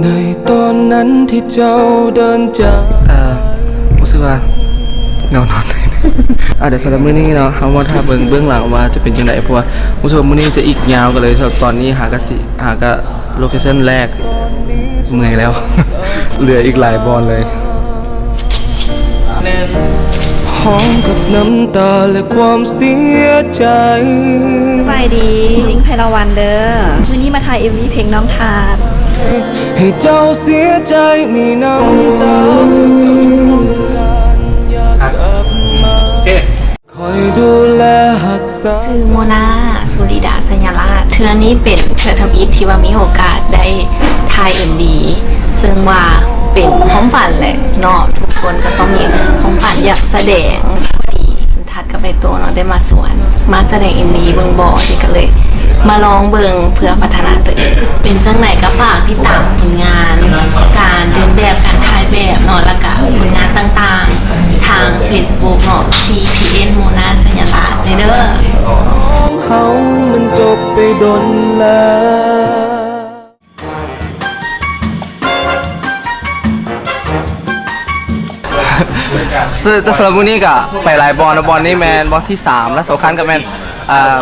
ໃນຕອນນັ້ນທີ່ເຈົ້າເດີນຈາກ ເອີ ຮູ້ສຶກວ່າເຫງົານອນ. ອ່າ ດຽວສຳລັບມື້ນີ້ເນາະ ເຮົາມາຖ້າເບິ່ງເບື້ອງຫຼັງວ່າຈະເປັນຈັ່ງໃດ ເພາະວ່າຮູ້ສຶກວ່າມື້ນີ້ຈະອີກຍາວ ກໍເລີຍສຳລັບຕອນນີ້ຫາກະຊິ ຫາກະໂລເຄຊັນແລກ ເມື່ອຍແລ້ວ ເຫຼືອອີກຫຼາຍບ່ອນເລີຍ. ພ້ອມກັບນ້ຳຕາ ແລະ ຄວາມເສຍໃຈ. ສະບາຍດີ ຍິງໄພລະວັນເດີ. ມື້ນີ້ມາຖ່າຍເອັມວີເພງນ້ອງທາດ. ໃຫ້ເຈົ້າເສຍໃຈມີນ້ຳຕາ ເຈົ້າຈຶ່ງຕ້ອງການຢາກກັບມາ ເອີ ຄອຍດູແລຮັກສາ. ຊື່ໂມນາ ສຸລິດາ ໄຊຍະລາດ. ເທື່ອນີ້ເປັນເທື່ອທຳອິດທີ່ວ່າມີໂອກາດໄດ້ຖ່າຍເອັມວີ ເຊິ່ງວ່າເປັນຄວາມຝັນແຫຼະເນາະ, ທຸກຄົນກໍຕ້ອງມີຄວາມຝັນຢາກສະແດງ. ພໍດີທັດກັບໄອ້ໂຕເນາະ ໄດ້ມາຊວນມາສະແດງເອັມວີເບິ່ງບໍ ນີ້ກໍເລີຍມາລອງເບິ່ງເພື່ອພັດທະນາຕົວເອງ. ເປັນຈັ່ງໃດກໍຝາກຕິດຕາມຜົນງານ ການເດີນແບບ ການຖ່າຍແບບເນາະ ແລ້ວກະຜົນງານຕ່າງໆ ທາງເຟສບຸກເນາະ ຊີພີເອັນ ໂມນາ ໄຊຍະລາດ ເດີ. ເຮົາມັນຈົບໄປດົນແລ້ວ. ແຕ່ສຳລັບມື້ນີ້ກະໄປຫຼາຍບ່ອນເນາະ, ບ່ອນນີ້ແມ່ນບ່ອນທີສາມ ແລະ ສຳຄັນກະແມ່ນ ອ່າ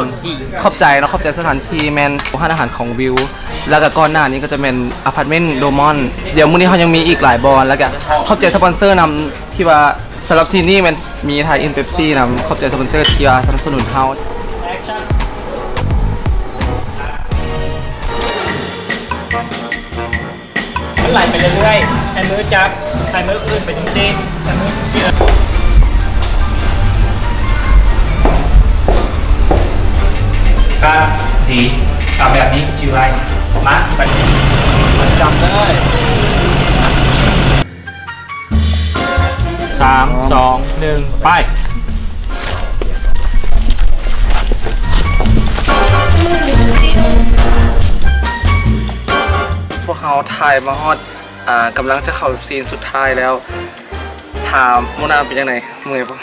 ຂອບໃຈເນາະ, ຂອບໃຈສະຖານທີ່ແມ່ນຮ້ານອາຫານຂອງວິວ ແລ້ວກະກ່ອນໜ້ານີ້ກະຈະແມ່ນອາພາດເມັນໂດມອນ. ດຽວມື້ນີ້ເຮົາຍັງມີອີກຫຼາຍບ່ອນ ແລ້ວກະຂອບໃຈສະປອນເຊີນຳ ທີ່ວ່າສຳລັບຊີນນີ້ແມ່ນມີໄທອິນເປັບຊີນຳ, ຂອບໃຈສະປອນເຊີທີ່ວ່າສະໜັບສະໜູນເຮົາ. ມັນໄຫຼໄປເລື້ອຍໆ ໃຫ້ມືຈັບ ໃຫ້ມືຂຶ້ນໄປຈັ່ງຊີ້ ໃຫ້ມືຊີ້. ຄັບ ດີ ເອົາແບບນີ້ຈື່ໄວ້. ມາ ໄປ ຈັບເລີຍ. ສາມ ສອງ ໜຶ່ງ ໄປ. ພວກເຮົາຖ່າຍມາຮອດ ອ່າ ກຳລັງຈະເຂົ້າຊີນສຸດທ້າຍແລ້ວ. ຖາມໂມນາເປັນຈັ່ງໃດ? ເມື່ອຍບໍ່?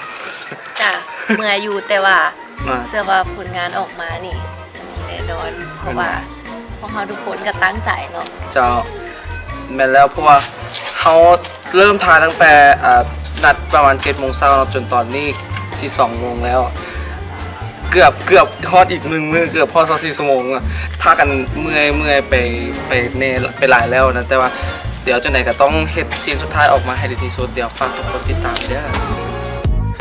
ກະເມື່ອຍຢູ່ ແຕ່ວ່າ ອ່າ ເຊື່ອວ່າຜົນງານອອກມານີ້ ແນ່ນອນ ເພາະວ່າພວກເຮົາທຸກຄົນກໍຕັ້ງໃຈເນາະ. ເຈົ້າ ແມ່ນແລ້ວ ເພາະວ່າເຮົາເລີ່ມຖ່າຍຕັ້ງແຕ່ ເອີ ນັດປະມານເຈັດໂມງເຊົ້າເນາະ ຈົນຕອນນີ້ຊິສອງໂມງແລ້ວ. ເກືອບ ເກືອບຮອດອີກໜຶ່ງມື້ ເກືອບຮອດຊາວສີ່ຊົ່ວໂມງ. ພາກັນເມື່ອຍ ເມື່ອຍໄປ ໄປແນ່ ໄປຫຼາຍແລ້ວນະ ແຕ່ວ່າ ດຽວຈັ່ງໃດກໍຕ້ອງເຮັດຊີນສຸດທ້າຍອອກມາໃຫ້ດີທີ່ສຸດ. ດຽວຝາກທຸກຄົນຕິດຕາມເດີ.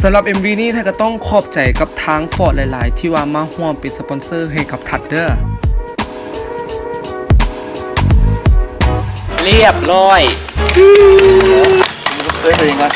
ສຳລັບເອັມວີນີ້ ໄທກໍຕ້ອງຂອບໃຈກັບທາງຟອດຫຼາຍໆ ທີ່ວ່າມາຮ່ວມເປັນສະປອນເຊີໃຫ້ກັບທັດເດີ. ລຽບຮ້ອຍ. ເຄີຍເຫັນກ່ອນ.